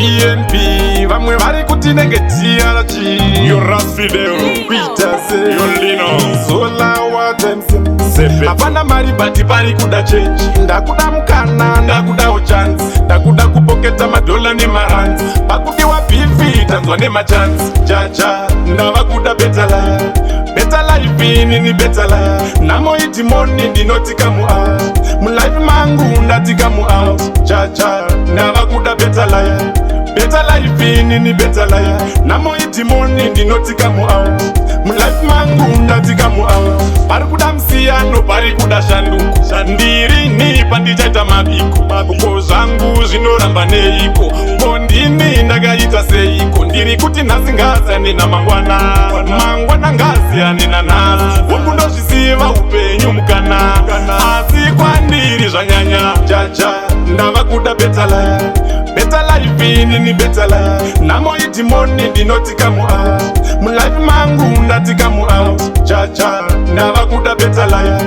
BNP, vamwe vari kuti nenge TRG. Yo Ras Fidel. Kuita se Yo Lino. Zola wa Times. Sepe. Hapana mari but pari kuda change. Ndakuda mukana, ndakudawo chance, ndakuda kupoketa madhola nemarands. Pakudiwa beef, tanzwa nemachance. Jah Jah, ndava kuda better life, better life inini, better life. Nhamo idhimoni, ndinoti come out. Mulife mangu ndati come out. Jah Jah, ndava kuda better life, better life inini, better life. Nhamo idhimoni, ndinoti come out. Mulife mangu ndati come out. Pari kuda musiyano, pari kuda shanduko. Ndirini pandichaita mabiko? Ko zvangu zvinoramba neiko? Ko ndini ndakaita seiko? Ndiri kuti nhasi ngaziyane namangwana, mangwana ngaziyane nanhasi. Hongu, ndozviziva upenyu mukana, asi kwandiri zvanyanya. Jah Jah, ndava kuda better life, better life inini, better life. Nhamo idhimoni, ndinoti come out. Mulife mangu ndati come out. Jah Jah, ndava kuda better life,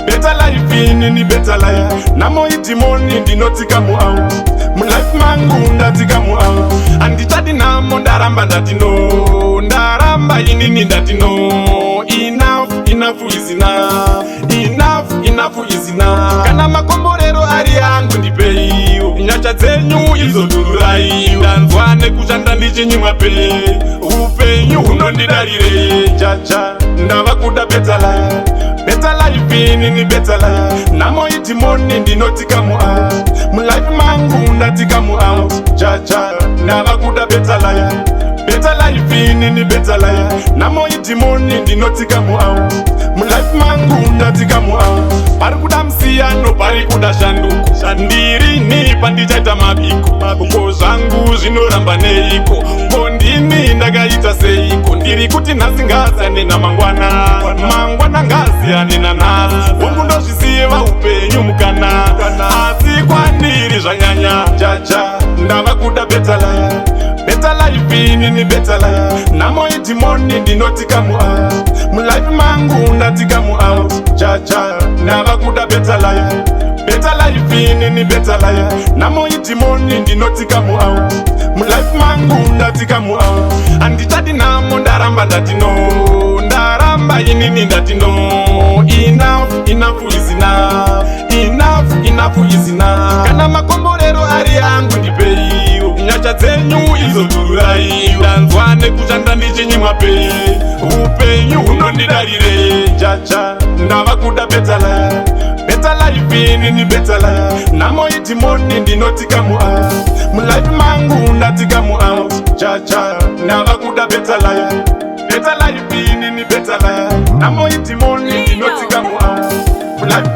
better life inini, better life. Nhamo idhimoni, ndinoti come out. Mulife mangu ndati come out. Handichadi nhamo, ndaramba, ndati no, ndaramba inini, ndati no. Enough, enough is enough, enough, enough is enough. Kana makomborero ari yangu, ndipeiwo nyasha dzenyu izodururai. Ndanzwa nekushanda ndichinyimwa pay, upenyu hunondidarire. Jah Jah, ndava kuda better life, better life inini, better life. Nhamo idhimoni, ndinoti come out. Mulife mangu ndati come out. Jah Jah, ndava kuda better life, better life inini, better life. Nhamo idhimoni, ndinoti come out. Mulife mangu ndati come out. Pari kuda musiyano, pari kuda shanduko. Ndirini pandichaita mabiko? Ko zvangu zvinoramba neiko? Ko ndini ndakaita seiko? Ndiri kuti nhasi ngaziyane namangwana, mangwana ngaziyane nanhasi. Hongu, ndozviziva upenyu mukana, asi kwandiri zvanyanya. Jah Jah, ndava kuda better life, better life inini, better life. Nhamo idhimoni, ndinoti come out. Mulife mangu ndati come out. Jah Jah, ndava kuda better life, better life inini, better life. Nhamo idhimoni, ndinoti come out. Mulife mangu ndati come out. Handichadi nhamo, ndaramba, ndati no, ndaramba inini, ndati no. Enough, enough is enough, enough, enough is enough. Kana makomborero ari yangu, ndipeiwo nyasha dzenyu izodururai. Ndanzwa nekushanda ndichinyimwa pay, upenyu hunondidarire. Jah Jah, ndava kuda better life, better life inini, better life. Nhamo idhimoni, ndinoti come out. Mulife mangu ndati come out. Jah Jah, ndava kuda better life, better life inini, better life. Nhamo idhimoni, ndinoti come out. Mulife.